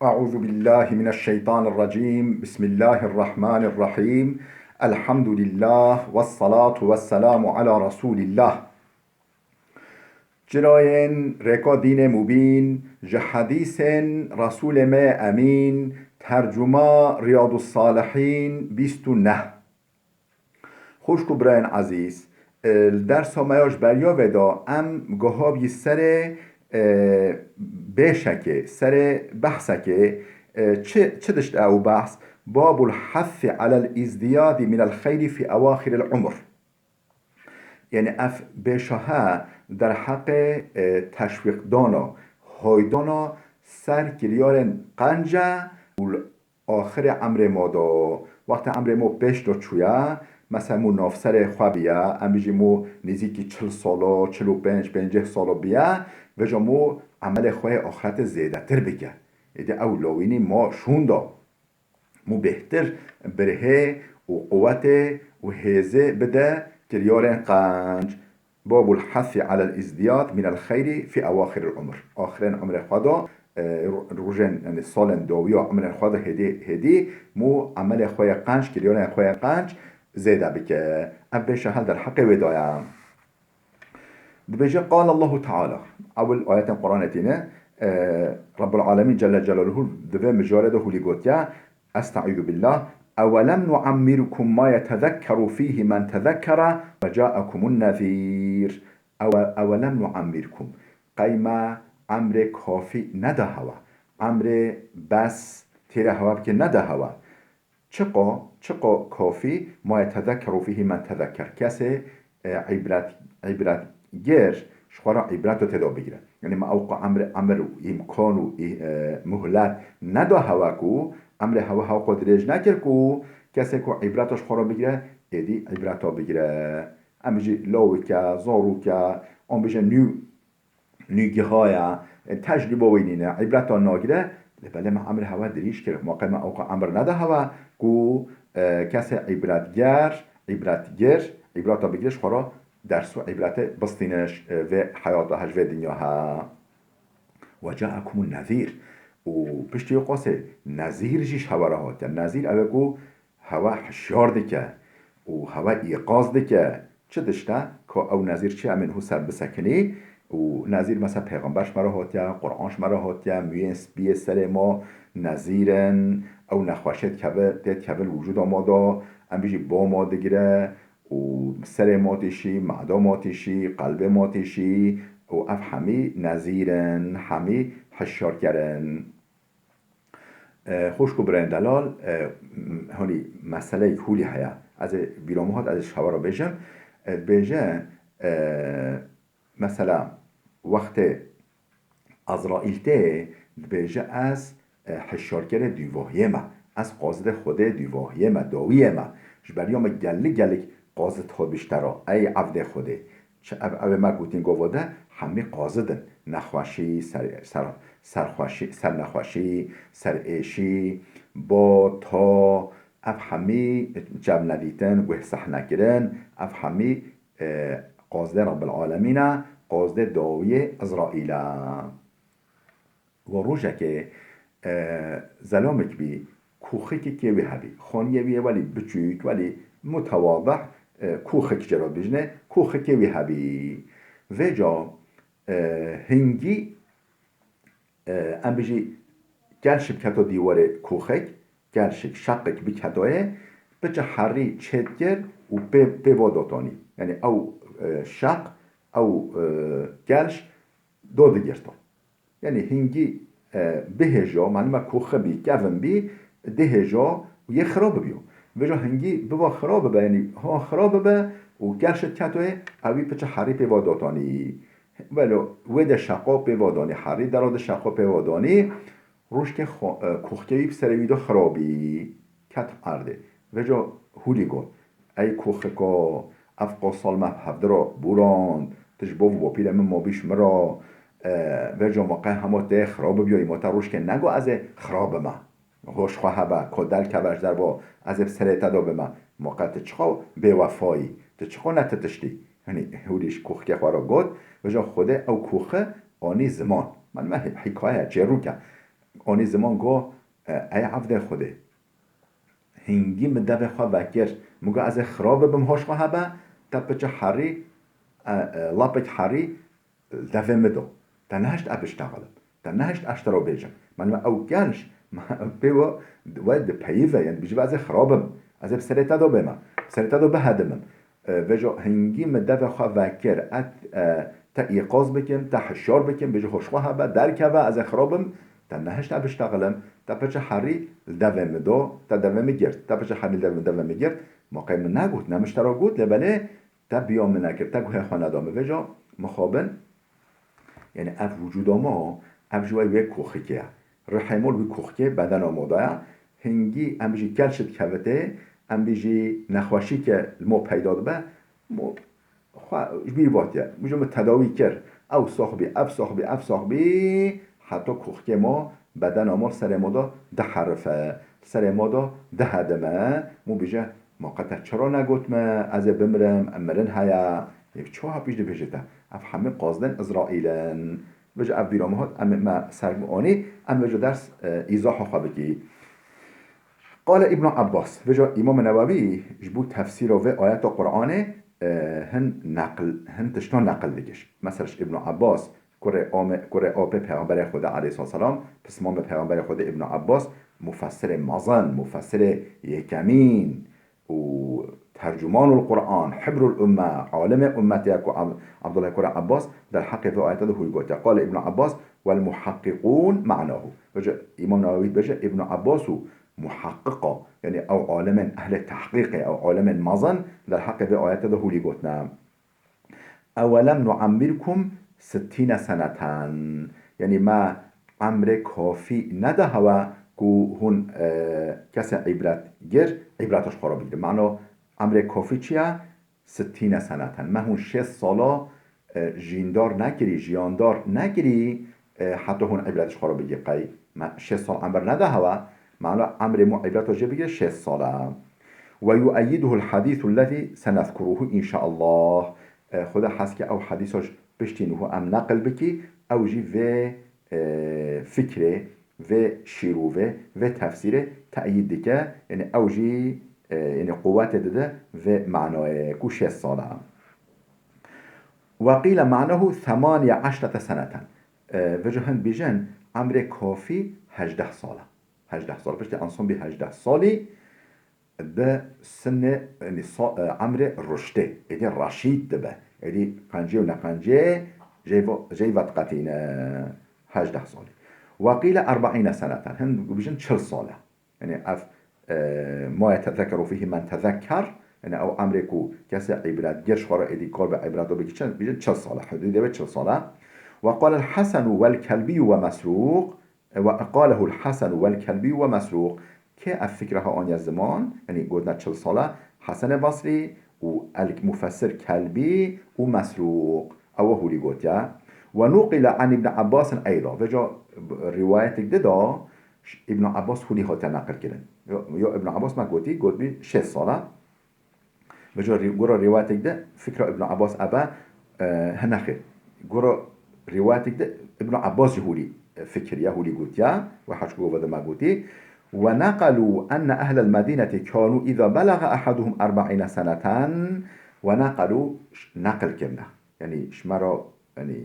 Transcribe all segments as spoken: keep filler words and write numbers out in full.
أعوذ بالله من الشيطان الرجيم. بسم الله الرحمن الرحيم. الحمد لله والصلاة والسلام على رسول الله. Çirayên rêka dînê mubîn, ji hedîsên Resûlê me yê Emîn, tercuma Riyadus Salihîn bîst û neh. Xwişk û birayên ezîz, e, li dersa me ya ji beriya vê de em guha bî serê, e, bêşekê, serê behsekê, e, çi, çi dişt ew behs? Babul hethî alel îzdiyadî minel xeyrî fî ewaxiril umr. Yanî ev bêşahe derheqê, e, teşwîqdana, haydana ser kiryarên qenc e û li axirê emrê ma de, wextê emrê ma pêş de çûye, mesela mû navserê xwe biye, em bijî mû nêzîkî çil sala, çil û pênc, pêncî sala biye, vêca mû emelê xwe yê axretê zêdetir bike. Êdî ew lawînî ma şûnda. Mû bêhtir birhê û quwetê û hêzê bide kiryarên qenc. Babul hethî alel îzdiyad minel xeyrî fî ewaxiril umr. Axirên umrê xwe de, e, ro-, rojên, yanî salên dawiya umrên xwe de hêdî, hêdî mû emelê xwe yê qenc, kiryarên xwe yê qenc zêde bike. Ev bêşa hel derheqê wê daye. Dibêje, Qal Allahu Teala, ewil ayetên Quranê tîne, e, Rabbul Alemîn Celle Celaluhu di vê mijarê de hûlî gotiye, Estaizu billah, Ewelem nuammirkum ma yetezekkeru fîhî men tezekkere ve caekumun nezîr. Ewe-, ewelem nuammirkum. Qey me emrê kafî neda hewa. Emrê bes têre hewa bike neda hewa. Çiqa, çiqa kafî, ma yetezekkeru fîhî men tezekker. Kesê, e, îbret, îbretgir ji xwe re îbreto têda bigire. Yanî me ewqa emr, emr û îmkan û î-, e, muhlet neda hewe ku, emrê hewe hewqa dirêj nekir ku kesê ku îbreto ji xwe re bigire, êdî îbreta bigire. Em bijî lawike, zarûke, an bijî nû nûgihaya, e, tecrûba wî nîne, îbreta nagire, lê belê me emrê hewe dirîj kir. Ma qey me ewqa emr neda hewe ku, e, kesê îbretger, îbretgir, îbreta bigire ji xwe re ders û îbretê bistîne ji, e, vê heyata he, ji vê dinya he. Ve caekumun nezîr. Û piştî wê qasê nezîr jî ji hewe re hatiye. Nezîr ew e ku hewe hişyar dike û hewe îqaz dike. Çi dişt e? Ka ew nezîr çi? Em ê niho ser bisekinî û nezîr mesela pêxember ji me re hatiye, Quran ji me re hatiye, mûyên spî yê serê ma nezîr in, ew nexweşiyê dikeve, tê dikeve li wicûda ma de, em bijî ba ma digire û serê ma têşî, meda ma têşî, qelbê ma têşî û ev hemî nezîr in, hemî hişyarker in. E, xwişk û birayên delal, e, m-, hanî meseleyek hûlî heye. Ez ê bîra min hat, ez ê ji hewa re bêjim. E, dibêje, e, mesela, wextê Ezraîl tê, dibêje, ez, e, hişyarkerê dûvahiyê me. Ez qazidê Xwedê dûvahiyê me, dawiyê me. Ji beriya me gelek gelek qazid hat bîştera. Ey evdê Xwedê. Çi ev, ew ê me gotîn gava de hemî qazid in. Nexweşî, ser, ser, serxweşî, sernexweşî, serêşî, ba, ta, ev hemî çavnedîtin, guh sehnekirin, ev hemî, e, qazidê Rabbil Alemîn e, qazidê dawiyê Ezraîl e. Wa rojekê, e, zelamek bî, koxikê kê wî hebî. Xaniyê wî yê welî biçûk, welî mutewazih, e, koxik jê re dibêjine, koxikê wî hebî. Vêca, e, hingî, e, em bijî kelşik keto dîwarê koxik, kelşik, şeqik biketoyê, piçe herî çêdikir û pê, pê va dotonî. Yanî ew, e, şeq, ew, e, kelş do digirto. Yanî hingî, e, bihêja, malûm e koxi bî, kevin bî, dihêja û yê xira bibiyo. Vêca hingî biva xira bibe, yanî ha xira bibe û kelşit ketoyê, ewî piçe herî pê va dotanî. Welo wê de şeqo pê va danî, herî dera de şeqo pê va danî, rojkê xo-, e, koxikê wî bi serê wî de xira bî. Ket erdê. Vêca hûlî got, Ey koxiko, ev qasal me hevdira borand, tu ji bo bapîrê min mabîş min ra, e, vêca ma qey hema tê xira bibiyo, ma te rojkê nego ez ê xira bime. Hoş xwe hebe, ko derkeve ji derva, ez ê bi serê te de bime. Ma qey tu çiqo bêwefayî, tu çiqo ne ti tiştî. Hanî hûlî ji koxikê xwe re got, vêca Xwedê ew koxi anî ziman. Malûm e hî-, hîkaye, çêrûk e. Anî ziman got, e, ey evdê Xwedê. Hingî min devê xwe vekir. Min got, ez ê xirab bibim, hoş xwe hebe, te piçe herî, e, e, lapek herî li devê min do. Te nehişt ez biştexelim. Te nehişt ez ji te re bêjim. Min me ew kelş, me pê we, we dipeyive, yani bijî ez ê xirab bim. Ez ê bi serê te de bême. Bi serê te de bihedimim. E, vêca hingî min devê xwe vekir. Et, e, te îqaz bikim, te hişyar bikim, bijî hoş xwe hebe, derkeve, ez ê xirab bim. Te nehişt ez biştexelim. Te piçe herî li devê min do, te devê min girt. Te piçe herî li devê, devê min girt. Ma qey min negot, ne min ji te re got, lê belê te biya min nekir, te guhê xwe neda min. Vêca mixabin, yani ev wicûda me, ev ji we wê koxikê ye. Rihê me li wî koxikê bedena me de ye. Hingî em bijî kelş dikevitê, em bijî nexweşî ke li me peyda dibe, mo xwe ji bîr vatiye. Min ji min tedawî kir. Ew sax bî, ev sax bî, ev sax bî, heta koxikê me bedena me li serê me de diherife, li serê me de dihedime. Min bêje, ma qe te çira negot me, ez ê bimirim, em mirin heye. Ê, çawa pîş dibêje te? Ev hemî qasdên Îsraîl in. Vêca ev bîra min hat, em me ser bi anî, em vêca ders, e, îzaha xwe bikî. Qale Îbn Abbas, vêca Îmam Newewî ji bo tefsîra vê ayeta Qur'anê, e, hin neqil, hin tişta neqil dikir. Mesela ji Îbn Abbas, kurê Ame-, kurê apê Pêxemberê Xwedê aleyhisselam, pismamê Pêxemberê Xwedê Îbn Abbas, mufessirê mezin, mufessirê yekemîn, û tercumanul Qur'an, hibrul umme, alimê ummetê ku Ab-, Abdullah kurê Abbas derheqê vê ayetê de hûy gotiye. Qale Ibn Abbas, "Wel muhaqqiqûn ma'nahu." Vêca Îmam Newewî dibêje, Ibn Abbas û muhaqqiqa, yani ew alimên ehlê tehqîqê, ew alimên mezin derheqê vê ayetê de hûlî gotine. "Ewelem nu'ammirkum sittîne seneten." Yani me emrê kafî neda hewe ku hûn, e, kesê îbretgir, îbreta ji xwe re bigrin. Mano emrê kafî çi ye? Sittîne seneten. Me hûn şêst sala, e, jîndar nekirî, jiyandar nekirî, e, heta hûn îbret ji xwe re bigir qey. Me şêst sal emr neda hewe, mano emrê me îbreta jê bigire şêst sal e. "Ve yueyyiduhul hadîsu lezî senezkuruhu inşaallah." E, Xweda hez ke ew hedîsa ji piştî niho em neqil bikî, ew jî vê, e, fikrê, vê şîrovê, vê tefsîrê teyîd dike. Yani ew jî, e, yani quwetê dide vê manayê ku şêst sal e. "Ve qîle ma'nehu semaniye eşrete seneten." E, vêca hin dibêjin, emrê kafî hejdeh sal e. Hejdeh sal. Piştî ensan bî hejdeh salî, bi sinê, yani sa-, e, emrê ruştê, êdî reşîd dibe. Êdî qencê û neqencê jê ve-, jê vediqetîne hejdeh salî. "Ve qîle erbeîne seneten." Hin dibêjin çil sal e. Yani ev, e, "Ma yetezekeru fîhî men tezekker." Yani ew emrê ku kesê îbretgir ji xwe re êdî kar bi îbreto bike, çend dibêjin çil sal e. Hudûdê wê çil sal e. "Ve qalel Hesenu wel Kelbî ve Mesrûq." Ve qalehul Hesen wel Kelbî ve Mesrûq. Kê ev fikra ha aniye ziman? Yani gotina çil sala Hesenê Basrî û el mufessir Kelbî û Mesrûq. Ew hûlî gotiye. "Ve nuqile an Ibn Abbasin eyda." Vêca riwayetek dida Îbn Abbas hûlî hatiye neqil kirin. Yo, yo Îbn Abbas me gotî, gotbî şêst sala. Vêca rî-, gora rîwayetek de fikra Ibn Abbas ebe, e, he nexêr. Gora rîwayetek de Ibn Abbas jî hûlî, e, fikir ya, hûlî gotiya, we heçku gova de me gotî. "Ve neqalû enne ehlel medînetî kânû îzâ belaga ehaduhum erbeîne seneten." "Ve neqalû", ş-, neqil kirine. Yani ji me re, yani,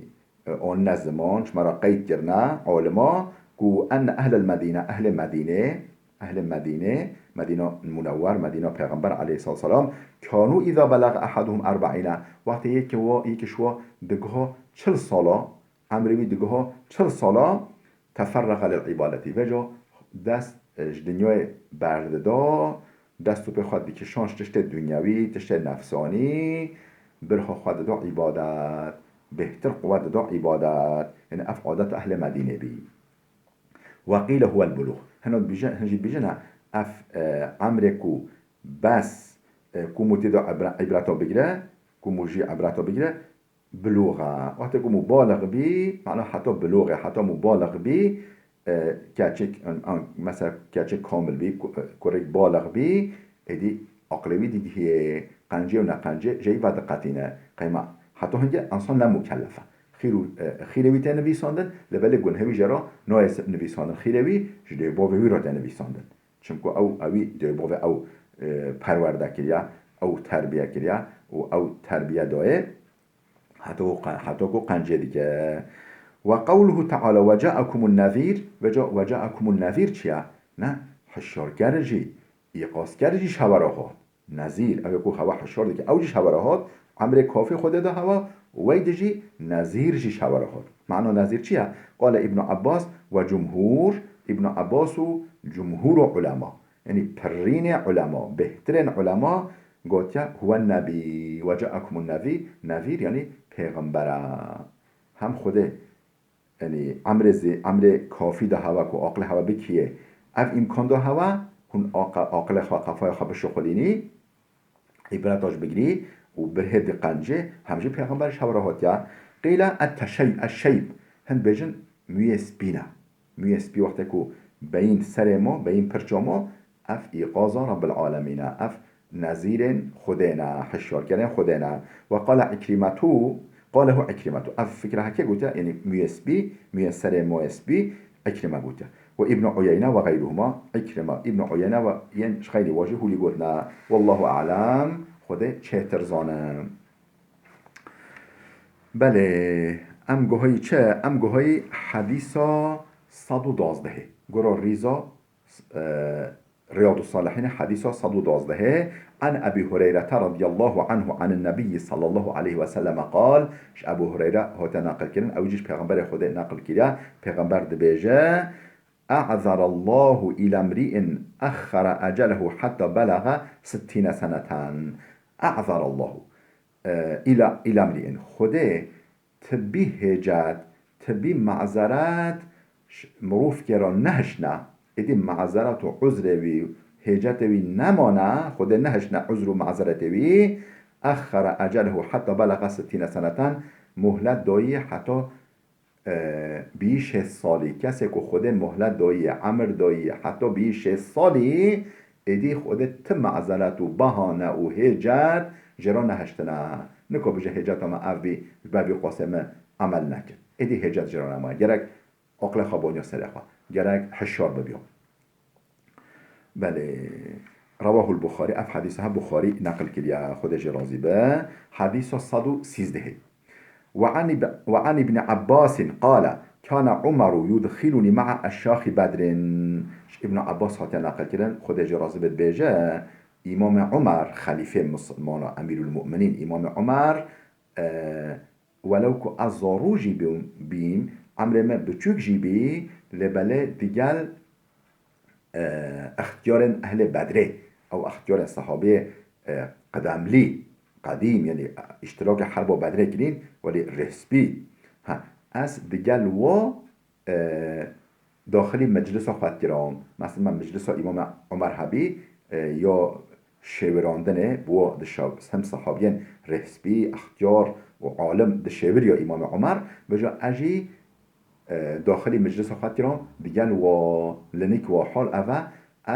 e, anine ziman, ji me re qeyd kirine alima ku enne ehlel medîne, ehlê Medînê, ehlê Medînê, Medîna Munewwer, Medîna Pêxember aleyhissalatu vesselam, kânû îza belaga ehaduhum erbeîne, wextê yekê wa, yekê ji wa digiha çil sala, emrê wî digiha çil sala, teferrega lil îbadetî. Vêca dest, e, ji dinyayê berdida, dest û pê xwe dikişand ji tiştê dinyewî, tiştê nefsanî, birha xwe dida îbadet, bêhtir quwet dida îbadet. Yani ev adet ehlê Medînê bî. Ve qîle huwel bulûg. Hino dibêje-, hin jî dibêjine, ev, e, emrê ku bes, e, ku mû tê de îbre-, îbreta bigire, ku mû jî îbreta bigire, bilûg e. Wextê ku mû baliq bî, mana heta bilûg e, heta mû baliq bî, e, keçik, an, an, mesela keçik kamil bî, ku-, e, kurik baliq bî, êdî aqilê wî digihiyê, qencê û neqencê jê vediqetîne. Qeyma heta hingê ensan ne mukellef e. Xîr û, e, xîrê wî tê nivîsandin, lê belê gunhê wî jê re nayê nivîsandin. Xîrê wî ji dê û bavê wî re tê nivîsandin. Çimku ew, ewî dê û bavê ew, e, perwerde kiriye, ew terbiye kiriye û ew terbiye dayê. Heta ku qe-, heta ku qencê dike. Ve qewluhu teala, "Ve ca'ekumun nezîr", ve ca-, "Ve ca'ekumun nezîr" çi ye? Ne, hişyarker jî, îqazker jî ji hewe re hat. Nezîr, ew ê ku hewe hişyar dike, ew jî ji hewe re hat, emrê kafî Xwedê da hewe, wey de jî nezîr jî ji hewe re hat. Mana nezîr çi ye? Qale Îbnu Ebbas ve cumhûr, Îbnu Ebbas û cumhûr û ulema. Yanî pirînê ulema, bêhtirên ulema gotiye, "Huwe nebî, ve ca'ekumun nezîr", nezîr yanî pêxember e. Hem Xwedê, yanî emrê zê-, emrê kafî da hewe ku aqilê hewe bikiyê. Ev îmkan da hewe, hûn aqa-, aqilê xwe, qefaya xwe bişuxulînî, îbreta ji bigirî û birhê diqencê, hem jî pêxember ji hewe re hatiye. Qîle et-teşeyb, eşşeyb, hin dibêjin mûyê spî ne. Mûyê spî wextê ku beyîn serê ma, beyîn pirça ma, ev îqaza Rabbil Alemîn e, ev nezîrên Xwedê ne, hişyarkerên Xwedê ne. Ve qale Îkrîmetu, qalehu Îkrîmetu. Ev fikra heke gotiye, yanî mûyê spî, mûyê serê moyê spî, Îkrîme gotiye. Ve Îbnu Uyeyne ve xeyruhuma, Îkrîme, Îbnu Uyeyne ve yên ji xeyrî wa jî hûlî gotine. Wallahu a'lem, Xwedê çêtir zane. Belê, em guhayî çi? Em guhayî hedîsa sed û duwazdehê. Gora rîza, e, Riyadus Salihînê hedîsa sed û duwazdehê. An Ebî Hureyrete radiyallahu anhu anin Nebiyyi sallallahu aleyhi ve selleme qal, ji Ebû Hureyre hate neqilkirin, ew jî ji Pêxemberê Xwedê neqil kiriye. Pêxember dibêje, "A'zarallahu ila mri'in axxara ecelehu hatta belaga sittîne seneten." A'zarallahu, e, ila, ila mri'in. Xwedê tibî hêcet, tibî mazeret ş-, mirovkê re nehişne, êdî mazeret û uzrê wî, hêcetê wî nemane, Xwedê nehişne uzr û mazeretê wî, "Axxara ecelehu hatta belaga sittîne seneten", muhlet dayî heta, e, bîyî şêst salî. Kesê ku Xwedê muhlet dayî, emir dayî, heta bîyî şêst salî, êdî Xwedê ti mazeret û bahane û hêcet jê re nehiştine. Nika bije hêceta me ev bî, ji ber vî qasê min emel nekin. Êdî hêcet jê re nemaye. Gerek aqilê xwe baniya serê xwe. Gerek hişyar bibiya. Belê. Rewahul Buxarî, ev hedîsa he Buxarî neqil kiriye, Xwedê jê razî be. Hedîsa sed û sîzdehê. Ve an ib-, ve an Îbni Ebbasin qale, "Kâne Umeru yudxilunî ma'a eşşaxi Bedrin." Ji Îbni Ebbas hatiye neqilkirin, Xwedê jê razî be, dibêje, Îmamê Umer, xelîfê misilmana, Emîrul Mu'minîn, Îmamê Umer, e, Welew ku ez zarû jî bûm, bîm, emrê me biçûk jî bî, lê belê digel, e, extiyarên ehlê Bedrê, ew extiyarên sehabiyê, e, qedemlî, qedîm, yanî, e, îştirakê herba Bedrê kirîn, welî rêhspî. Ha, ez digel wa e, daxilî meclisa xwe dikiram. Mesela meclisa Îmam Omer hebî, e, ya şêwirandinê, bi wa dişew-, hem sehabiyên rêhspî, extiyar û alim dişêwiriya Îmam Omer, bêje ez jî, e, daxilî meclisa xwe dikiram, digel wa linik wa hal ev e,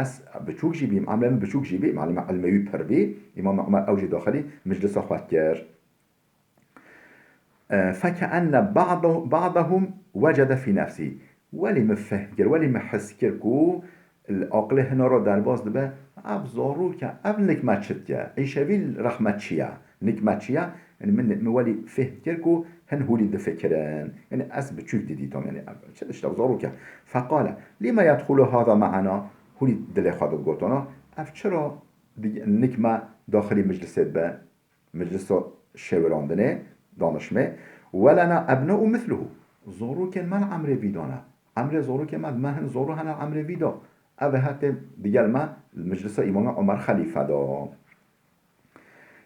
ez biçûk jî bîm, emrê min biçûk jî bî, malum e, ilmê wî pir bî, Îmam Omer ew jî daxilî meclisa xwe dikir. E, fekenne ba'de-, ba'dehum wecede fî nefsî. Welî min fehm kir, welî min his kir ku li aqilê hina re derbas dibe, ev zarok e, ev nik me çi dike, îşevî rexme çi ye, nik me çi ye? Yanî min, min welî fehm kir ku hin hûlî difikirin. Yanî ez biçûk didîtam, yanî ev çi tişt e, zarok e. Feqale, lîme yedxulu hada me'ena, hûlî dilê xwe digotana, ev çira di-, nik me daxilî meclisê dibe? Meclisa şêwirandinê, danişmê. Welena ebna'u misluhu. Zarokên me li emrê vî de ne. Emrê zarokên me, me hin zaro hene li emrê vî de. Ev ê hete digel me li meclisa Îmam Omer Xelîfe de.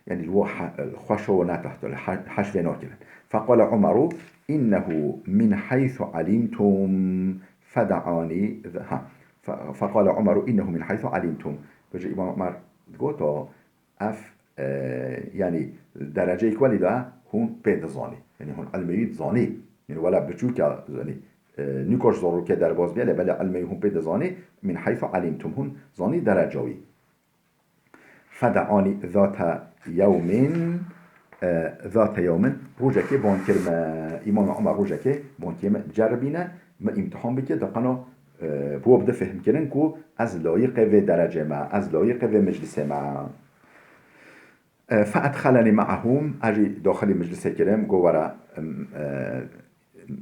Yanî li wa he-, xweşa û netehto, li he-, heş vê nakirin. Feqale Omeru, "Innehu min heythu alimtum feda'ani." Ha. Fe-, feqale Omeru, "Innehu min heythu alimtum." Bêje Îmam Omer digoto, Ev, e, yanî dereceyek welî de hûn pê dizanî. Yanî hûn ilmê wî dizanî. Yanî wela biçûk e, yanî, e, nîko ji zarokê derbas bîye, lê belê ilmê wî hûn pê dizanî, min heythu alimtum, hûn zanî dereca wî. Fede'anî zate yewmin, E, zate yewmin, rojekê ban kir me, Îmam Omer rojekê ban kir me, ceribîne, me îmtihan bike, de qeno, e, bi we bide fehmkirin ku ez layiqê vê derecê me, ez layiqê vê meclisê me. E, fe edxeleni me'ahum, ez jî daxilî meclisê kirim, go were, em, e,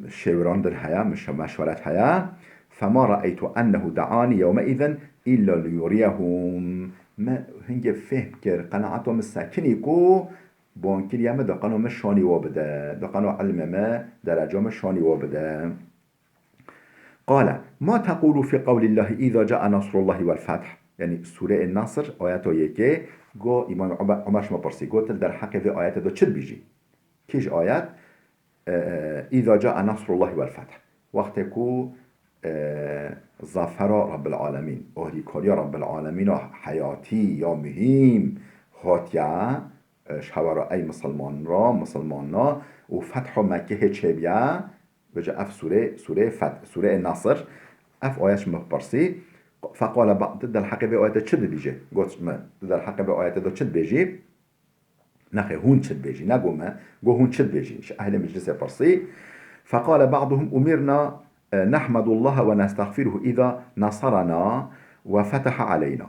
şêwirandin heye, miş-, meşweret heye. Fema re'eytu ennehu de'ani yewmeîzin illa liyuriyehum. Me hingê fêhm kir, qenaeta min sekinî ku ban kiriye me, de qeno min şanî we bide, de qeno ilmê me, dereca min şanî we bide. Qale, ma tequlu fî qewlîllahî îza cae nasrullahî wel feth? Yanî Sûreyê Nasr, ayeta yekê, go Îmam Omer, Omer ji me pirsî, got, li derheqê vê ayetê de çi dibêjî? Kîj ayet? E, e, Îza cae nasrullahî wel feth. Wextê ku, e, zafera Rabbil Alemîn, ohrîkariya Rabbil Alemîna heyatî ya muhîm hatiye, e, ji hewara ey misilman ra, misilmana û fetha Mekkehê çêbiye, vêca ev sûre, sûreyê Feth, sûreyê Nasr, ev ayet ji min pirsî, feqale ba'd, di derheqê vê ayetê çi dibêje? Got min, di derheqê vê ayetê de çi dibêjî? Nexê, hûn çi dibêjî? Negot me, got hûn çi dibêjî? Ji ehlê meclisê pirsî. Feqale ba'duhum umirna, e, nehmedullaha ve nestexfiruhu îza nasarana ve feteha aleyna.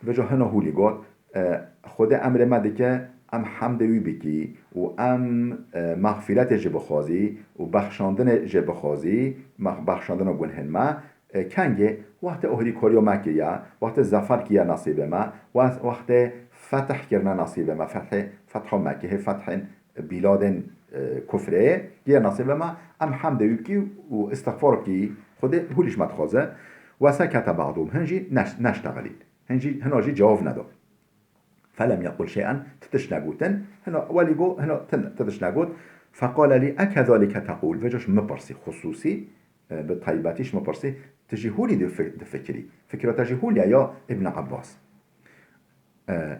Vêca hina hûlî got, e, Xwedê emrê me dike, em hemdê wî bikî û em, e, mexfîretê jê bixwazî û bexşandinê jê bixwazî, mex-, bexşandina gunhên me, E, kengê, wextê ohrîkariya me kiriye, wextê zefer kiriye nesîbê me, wext-, wextê fetih kirine nesîbê me, fethê, fetha Mekkehê, fethên bîladên, e, kufrê kiriye nesîbê me, em hemdê wî bikî û îstixfar bikî, Xwedê hûlî ji me dixwaze. Wesekete ba'duhum, hin jî neş-, neştexilîn. Hin jî, hina jî cewab nedo. Felem yequl şey'en, ti tişt negotin. Hina, welî got, hina, ti, ti tişt negot. Feqale lî, ekezalike tequl? Vêca ji min pirsî, xusûsî, e, bi taybetî ji min pirsî, ti jî hûlî difi-, difikirî? Fikra te jî hûlî ye ya Îbn Abbas? E,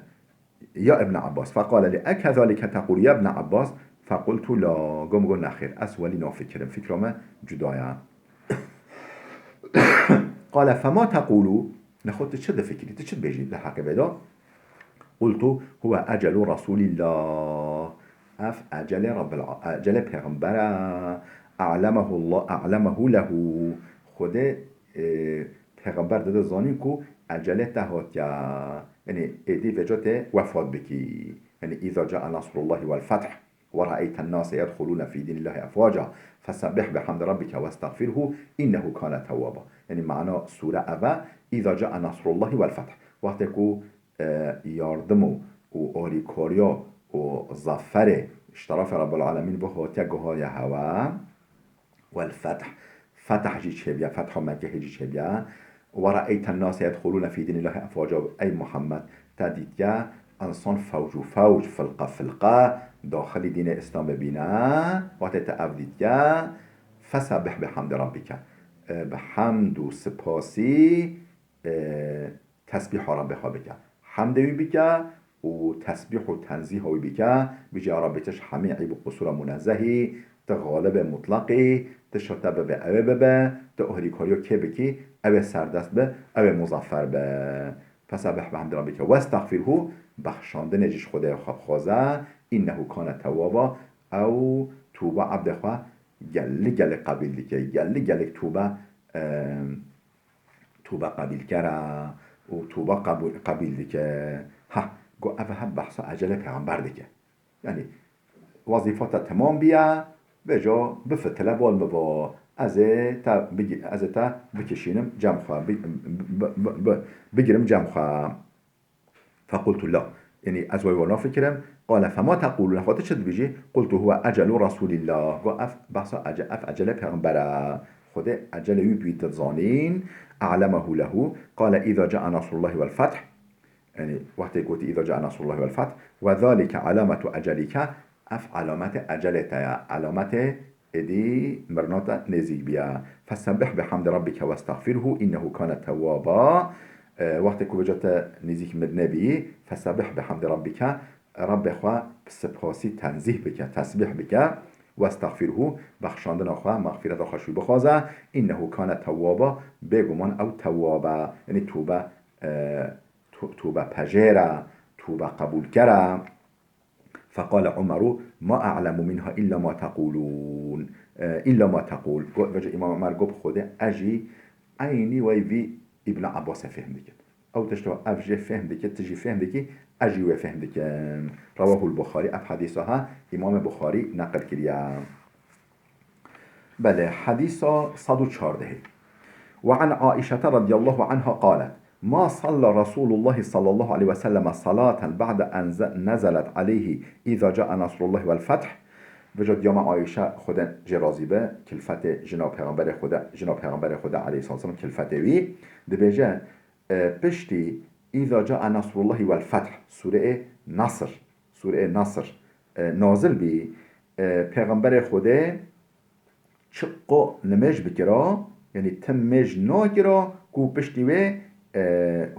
ya Îbn Abbas. Feqale lî, ekezalike tequl ya Îbn Abbas? Fequltu la, got min, got nexêr, ez welî nafikirim. Fikra me cuda ye. Qale, fema tequlu? Nexwe tu çi difikirî? Tu çi dibêjî di heqê vê de? Qultu, huwe ecelu Resûlîllah. Ev ecelê Rabbil a-, ecelê Pêxember e. A'lemehullah, a'lemehu lehu. Xwedê, e, Pêxember dide zanîn ku ecelê te hatiye. Yanî êdî vêca tê wefat bikî. Yanî, îza cae nasrullahî wel feth. ورأيت الناس يدخلون في دين الله أفواجا فسبح بحمد ربك واستغفره إنه كان توابا. Yanî mana sûre ev e, إذا جاء نصر الله والفتح. Wextê ku, e, yardim û, û alîkariya û zaferê ji terefê Rabbil Alemîn ve hatiye guhariya hewe. والفتح. Fetah jî çêbiya, fetha Mekkehê jî çêbiya. ورأيت الناس يدخلون في دين الله أفواجا. Ey Muhammed, te dîtiye, insan fewc û fewc, filqe filqe, daxilî dînê Îslamê bîne. Wextê te ev dîtiye, فسبح بحمد ربك. E, bi hemd û sipasî, e, tesbîha Rabbê xwe bike. Hemdê wî bike û tesbîh û tenzîha wî bike. Bîje, ya Rabbî, tu ji hemî eyb û qusûra munezzeh î, tu xalibê mutlaq î, tu şa te bibe, ew ê bibe, tu ohrîkariya kê bikî, ew ê serdest be, ew ê muzaffer be. Fesebih bihamdi rabbike westexfirhu, bexşandinê jî ji Xwedê xwe bixwaze, înnehu kane tewwaba, ew tûba ebdê xwe gelî gelî qebîl dike, gelî gelî tûbe, em, tûbe qebîlker e û tûbe qebûl, qebîl dike. Ha, go ev heb behsa ecelê pêxember dike. Yanî, wezîfa te temam biye, vêca bifitile bal bibo. Ez ê te bigi-, ez ê te bikişînim cem xwe, bi-, bi-, bi-, bi-, bigirim cem xwe. Fequltu la. Yanî ez wê were nafikirim. Qale fema tequlûne, xwe tu çi dibêjî? Qultu huwe ecelu Resûlîllah. Go ev behsa ece-, ev ecelê pêxember e. Xwedê ecelê wî bi wî dizanîn. A'lemehu lehu. Qale îza cae nasrullahî wel feth. Yanî wextê gotî îza cae nasrullahî wel feth. Ve zalike alametu ecelike. Ev alametê ecelê te ye. Alametê Êdî mirina te nêzîk biya. Fesebih bihamdi rabbike westexfirhu innehu kane tewwaba. E, wextê ku vêca te nêzîk mirinê bî, fesebih bihamdi rabbike, Rabbê xwe bi sipasî tenzîh bike, tesbîh bike, westexfirhu, bexşandina xwe, mexfîreta xwe ji wî bixwaze, innehu kane tewwaba, bêguman ew tewwab e, yanî tûbe, e, tû-, tûbe pejêr e, tûbe qebûlker e. فقال عمر: ما أعلم منها إلا ما تقولون، e, إلا ما تقول. Got, vêca Îmam Omer got bi Xwedê, ez jî eynî wey vî Îbn Abbasê fêhm dikim. Ew tişta ev jê fêhm dike, tu jî fêhm dikî, ez jî wê fêhm dikim. Rawahul Buxarî, ev hedîsa ha Îmamê Buxarî neqil kiriye. Belê, hedîsa sed û çardehê. وعن عائشة رضي الله عنها قالت: ما صلى رسول الله صلى الله عليه وسلم صلاة بعد أن ز-، نزلت عليه إذا جاء نصر الله والفتح. Vêca diyama Ayşe, Xwedê jê razî be, kilfetê jina Pêxemberê Xwedê, jina Pêxemberê Xwedê aleyhisselam, kilfetê wî, dibêje, e, piştî إذا جاء نصر الله والفتح, sûreyê Nasr, sûreyê Nasr, e, nazil bî, e, Pêxemberê Xwedê çiqo nimêj bikira, yanî tim mêj nakira ku piştî wê, e,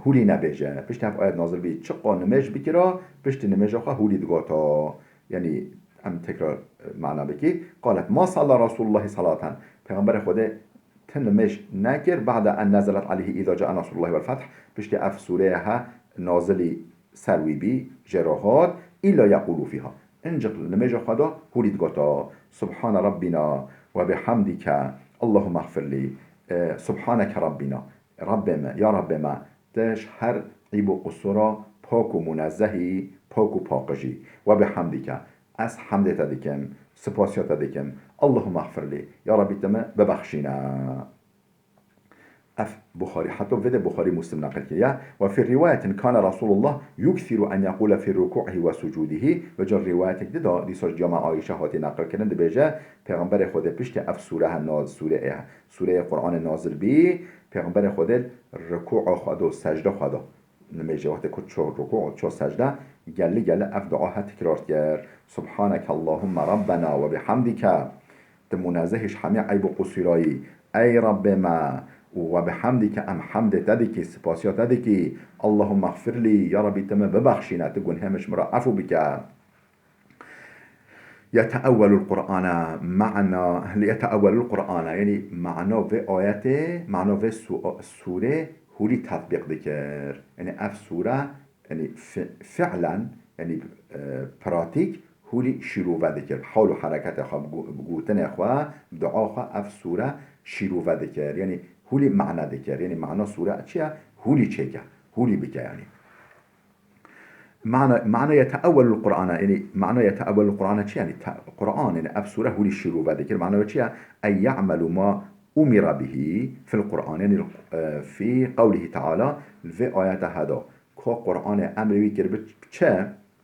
hûlî nebêje. Piştî ev ayet nazil bî, çiqo nimêj bikira, piştî nimêja xwe hûlî digota. Yanî em tekrar, e, mana bikî. قالت: ما صلى رسول الله صلاة. Pêxemberê Xwedê ti nimêj nekir, بعد أن نزلت عليه إذا جاء نصر الله والفتح. Piştî ev sûreya he nazilî ser wî bî, jê re hat, إلا يقول فيها. Hincik li nimêja xwe de hûlî digota, سبحان ربنا وبحمدك اللهم اغفر لي. E, سبحانك ربنا. Rabbê me, ya Rabbê me, te ji her îb û qusûra pak û munezzehî, pak û paqijî. وبحمدك. Ez hemdê te dikim, spasiya te dikim. اللهم اغفر لي. Ya Rabbî, te me bibexşîne. Ev Buxarî, heta vê de Buxarî Muslim neqil kiriye. وفي رواية كان رسول الله يكثر أن يقول في ركوعه وسجوده. Vêca rîwayetek di de, dîsa ji diyama Ayşe hatî neqil kirin, dibêje, Pêxemberê Xwedê piştî ev sûre he naz-, sûre ê he, sûreyê Qur'anê nazil bî, Pêxemberê Xwedê rikûa xwe de û secde xwe de, nimêjê wextê ku ço rikû û ço secde, gelî gelî ev dua he tikrar kir. سبحانك اللهم ربنا وبحمدك. Tu munezzehî ji hemî eyb û qusûrayî. Ey Rabbê me, û وبحمدك, em hemdê te dikî, spasiya te dikî. اللهم اغفر لي, ya Rabbî, tu min bibexşîne, tu gunhê min ji min re efû bike. يتأول القرآن معنا، يتأول القرآن, yanî mana vê ayetê, mana vê su-, sûrê hûlî tetbîq dikir. Yanî ev sûre, yanî fi-, fi'len, yanî, e, pratîk hûlî şîrove dikir. Bi hewl û hereketê xwe, bi gu-, bi gotinê xwe, bi dua xwe ev sûre şîrove dikir. Yanî hûlî mane dikir. Yanî mana sûre çi ye? Hûlî çêke. Hûlî bike yanî. Mana, mana يتأول القرآن, yanî mana يتأول القرآن çi? Yanî te-, Qur'an, yanî ev sûre hûlî şîrove dikir. Mana wê çi ye? أي يعمل ما أمر به في القرآن, yanî, e, في قوله تعالى, li vê ayeta heda. Ka Qur'anê emrê wî kiribe çi?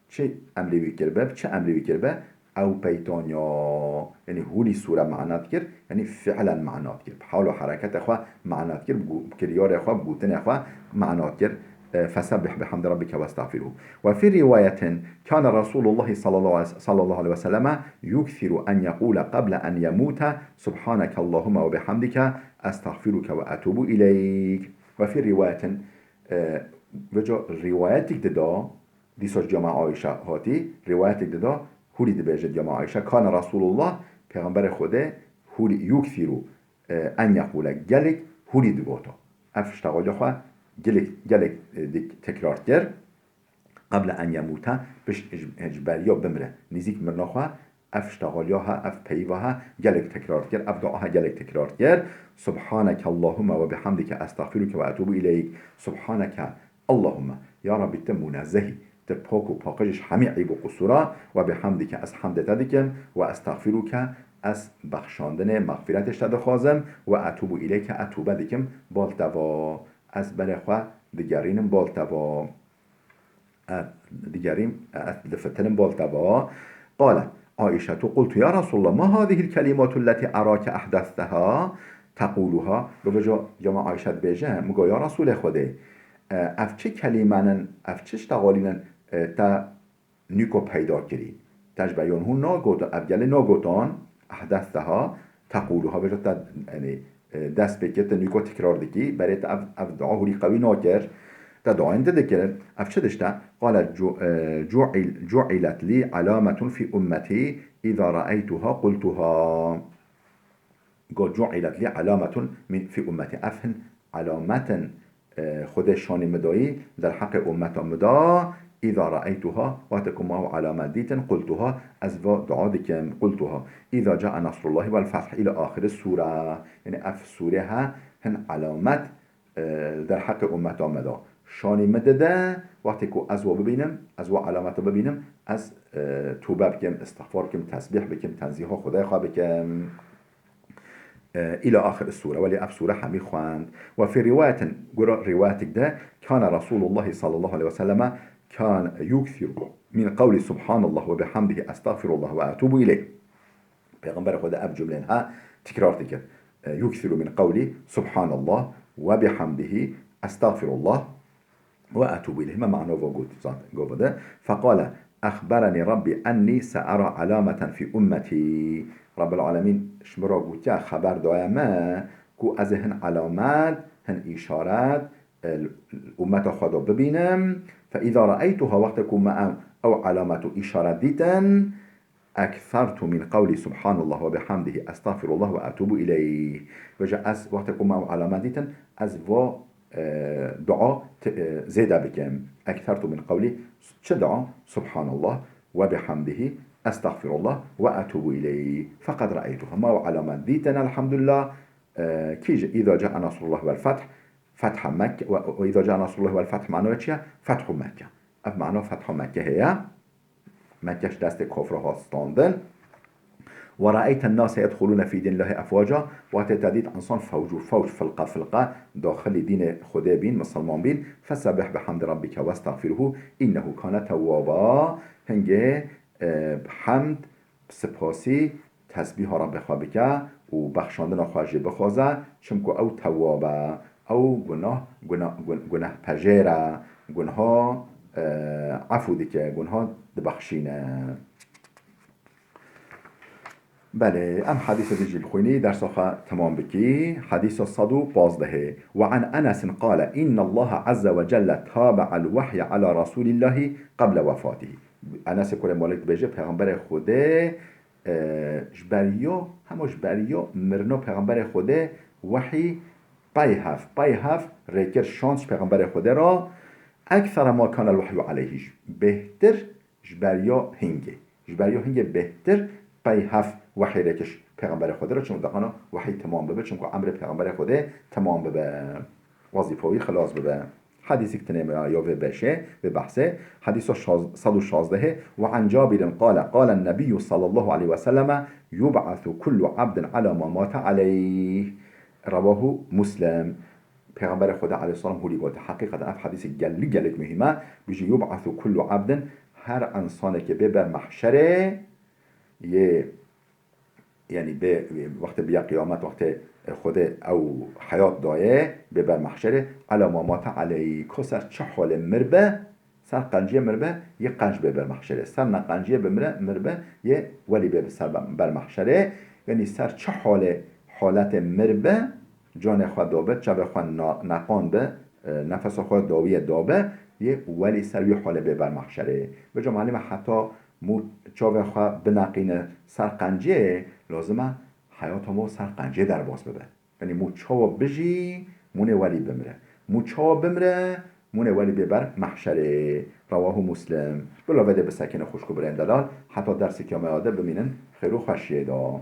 Çi emrê wî kiribe? Çi emrê wî kiribe? Ew peytanya, yanî hûlî sûre mana dikir, yanî fi'len mana dikir. Bi hewl û hereketê xwe mana dikir, bi gu-, bi kiryarê xwe, bi gotinê xwe mana dikir. E, فسبح بحمد ربك واستغفره. وفي رواية كان رسول الله صلى الله عليه، صلى الله عليه وسلم يكثر أن يقول قبل أن يموت: سبحانك اللهم وبحمدك أستغفرك وأتوب إليك. وفي رواية, e, vêca rîwayetek dida, dîsa ji diyama Ayşe hatî, rîwayetek dida, hûlî dibêje diyama Ayşe, كان رسول الله, Pêxemberê Xwedê hûlî, يكثر, e, أن يقول, gelek hûlî digota. Ev ştexaliya xwe gelek, gelek, e, dik-, tekrar kir. قبل أن يموت, pişt ji, ji beriya bimre, nêzîk mirina xwe, ev ştexaliya he, ev peyva he, gelek tekrar dikir, ev dua he gelek tekrar dikir. سبحانك اللهم وبحمدك أستغفرك وأتوب إليك. سبحانك اللهم, ya Rabbî, tu munezzehî, tu pak û paqij ji hemî eyb û qusûra, وبحمدك, ez hemdê te dikim, وأستغفرك, ez bexşandinê, mexfîretê ji te dixwazim, وأتوب إليك, ez tûbe dikim, bal te va, ez berê xwe digerînim, bal te va. Ez digerîm, ez difitinim, bal te va. قالت عائشة: قلت يا رسول الله، ما هذه الكلمات التي أراك أحدثتها تقولها؟ Bibêje, diyama Ayşe dibêje, min got, ya Resûlê Xwedê, e, ev çi kelîmen in, ev çi ştexalîn in, e, te nûko peyda kirî? Te ji beriya hûn nagotin, ev gelê nagotin, أحدثتها تقولها, bêje te, yanî, e, dest pê kir, tu nûko tekrar dikî, berê te ev, ev dua hûrî qewî nakir, te duayên din dikir. Ev çi tişt e? قال جو-, e, جعل-، جعلت لي علامة في أمتي إذا رأيتها قلتها. Got, جعلت لي علامة من، في أمتي. Ev hin alamet in, e, Xwedê şanî min dayî, derheqê ummeta min da, إذا رأيتها, wextê ku ma ew alamet dîtin, قلتها, ez va dua dikim, قلتها إذا جاء نصر الله والفتح إلى آخر السورة. Yani ev sûre ha hin alamet, e, derheqê ummeta me da. Şanî min dide, wextê ku ez wa bibînim, ez wa alameta bibînim, ez, e, tûbe bikim, îstixfar bikim, tesbîh bikim, tenzîha Xwedayê xwe bikim. E, إلى آخر السورة, welê ev sûre hemî xwend. وفي رواية, gora rîwayetek de, كان رسول الله صلى الله عليه وسلم كان يكثر من قول سبحان الله وبحمده أستغفر الله وأتوب إليه. Pêxemberê Xwedê ev cumleyên ha tikrar dikir. E, يكثر من قول سبحان الله وبحمده أستغفر الله وأتوب إليه. Me mano va got zaten, gava de. فقال: أخبرني ربي أني سأرى علامة في أمتي. Rabbil Alemîn ji min re gotiye, xeber daye me ku ez ê hin alamet, hin îşaret, e, li ummeta xwe de bibînim. فإذا رأيتها, wextê ku me ew, ew alamet û îşaret dîtin, أكثرت من قول سبحان الله وبحمده أستغفر الله وأتوب إليه. Vêca ez wextê ku me ew alamet dîtin, ez va, e, dua t-, e, zêde bikim. أكثرت من قول, çi dua? سبحان الله وبحمده أستغفر الله وأتوب إليه. فقد رأيتها. Ma ew alamet dîtin, elhamdulillah. E, kî ji, إذا جاء نصر الله والفتح, fetha Mekke, ve, ve إذا جاء نصر الله والفتح, mano çi ye? Fethu Mekke. Ev mano fetha Mekke heye. Mekke ji destê kafra hat standin. ورأيت الناس يدخلون في دين الله أفواجا, wextê te dît însan fewc û fewc, filqe filqe daxilî dînê Xwedê bîn, misilman bîn. فسبح بحمد ربك واستغفره إنه كان توابا. Hingê, e, hemd, spasî, tesbîha Rabbê xwe bike û bexşandina xwe jê bixwaze, çimku ew tewwab e, ew gunah, guna-, gun-, gunehpejêr e, gunha, e, efû dike, gunha dibexşîne. Belê, em hedîsa dî jî bixwînî, dersa xwe temam bikî. Hedîsa sed û pazdehê. وعن أنس قال: إن الله عز وجل تابع الوحي على رسول الله قبل وفاته. Enesê kurê Malik dibêje, Pêxemberê Xwedê, e, ji beriya, hema ji beriya mirina Pêxemberê Xwedê wehî pey hev, pey hev rêkir şand ji Pêxemberê Xwedê re. أكثر ما كان الوحي عليه. Bêhtir ji beriya hingê. Ji beriya hingê bêhtir pey hev wehî rêkir ji Pêxemberê Xwedê re, çimku dixana wehî temam bibe, çimku emrê Pêxemberê Xwedê temam bibe. Wezîfa wî xilas bibe. Hedîsik tine me ya vê beşê, vê behsê. Hedîsa şaz-, sed û şazdehê. وعن جابر قال: قال النبي صلى الله عليه وسلم: يبعث كل عبد على ما مات عليه. رواه مسلم. Pêxemberê Xwedê aleyhisselam hûlî gote. Heqîqeten ev hedîsê gelek, gelek muhîm e. Bijî: يبعث كل عبد, her însanekê bê ber mehşerê, yê, yanî bê, wextê biya qiyamet, wextê, e, Xwedê ew heyat dayê, bê ber mehşerê, على ما مات عليه, ko ser çi halê miribe, ser qenciyê miribe, yê qenc bê ber mehşerê. Ser neqenciyê bimire, miribe, yê welî bê ser ber mehşerê. Yanî ser çi halê, haletê miribe, canê xwe dabe, çavê xwe na-, neqand be, e, nefesa xwe dawiyê dabe, yê welî ser wî halê bê ber mehşerê. Vêca malî me heta mû çavê xwe bineqîne ser qenciyê, lazim e heyata me ser qenciyê derbas bibe. Yanî mû çawa bijî, mûnê welî bimire. Mû çawa bimire, mûnê welî bê ber mehşerê. Rewahu Muslim. Bila vê de bisekine xwişk û birên delal, heta dersê kiyameyade bimînin xêr û xweşiyê de.